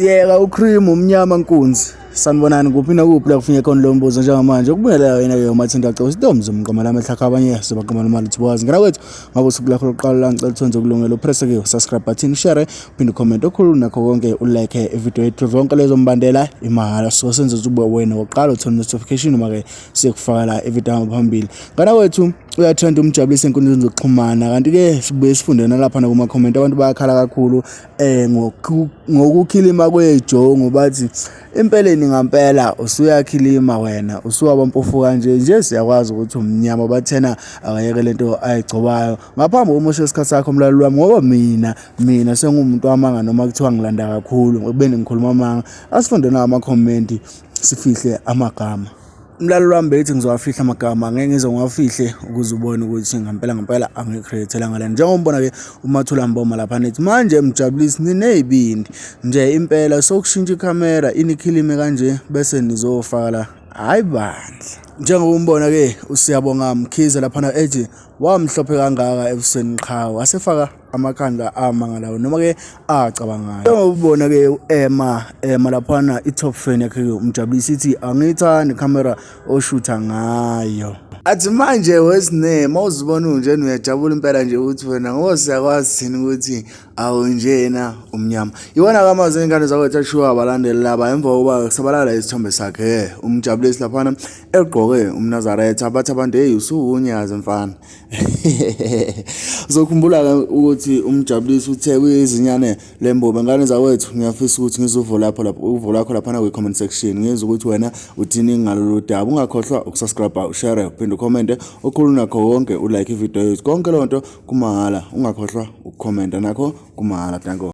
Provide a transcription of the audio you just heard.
Yeka ucream umnyama nkunzi. Sanibonani kuphi nakuphi la kufinye khona lo mbuzo njengamanje. Ukubingelela wena ke uMathinta Cebo Sitomzi umqoma lami ehlakha abanye sobaqoma noma lithiwazi. Ngena kwethu ngabe usuku lakho lokuqala la ngicela uthonze ukulungela upress ke subscribe button share uphinde ucomment okhulu nakho konke ulike ivideo yethu zonke lezo mbandela imahhala so senze ukuthi ube wena wokuqala uthole notification uma ke siyekufaka la ivideo hamba phambili. Ngana kwethu uyatrend umjabulise enkundleni zokuxhumana kanti ke sibuye sifunde nalapha nakuma comment abantu bayakhala kakhulu eh ngokukhilima kwejongo bathi empeleni ngampela usuyakhilima wena usuwaba mpofu kanje nje siyakwazi ukuthi umnyama bathena akayeke lento ayigcobayo ngaphambi komosha isikhathi sakho mlaleli wami ngoba mina mina sengumuntu wamanga noma kuthiwa ngilanda kakhulu ekubeni ngikhuluma amanga asifunde nawo amakhomenti sifihle amagama. Umlaleli wami bethi ngizowafihla amagama ngeke ngize ngiwafihle ukuze ubone ukuthi ngempela ngempela angicreate-elanga lena. Njengoba ubona-ke uMathula Mboma lapha nethi manje Mjabulisi niney'bindi nje impela sokushintsha ikhamera inikhilime kanje bese nizofaka la. Hhayi bandla. Njengoba umbona-ke uSiyabonga Mkhize laphana ethi wamhlophe kangaka ebusweni qha wasefaka amakhanda amangalayo noma-ke acabangayo. Njengoba ubona-ke u-Emma Emma laphana i-top fan yakhe-ke uMjabulisi ithi angiyithandi ikhamera oshutha ngayo. Athi manje wesine mawuzibona unjena uyajabula impela nje ukuthi wena ngoba siyakwazi thina ukuthi awunjena umnyama. Iwona-ke amazwi ey'ngane zakwethu ashiwo abalandeli laba emva kokuba kusabalala isithombe sakhe uMjabulisi laphana egqoke umNazaretha bathi abantu heyi usuwunyazi mfana. Uzokhumbula-ke ukuthi uMjabulisi uthe kuyizinyane lembobo ngane zakwethu ngiyafisa ukuthi ngizwe uvo lapho lapho uvo lakho laphana kwi-comment section ngizwe ukuthi wena uthini ngalolu daba ungakhohlwa ukusubscribe ushare uphinde ucommente okhulu nakho konke ulike ividiyo yethu konke leyo nto kumahhala ungakhohlwa ukukhomenta nakho kumahhala danko.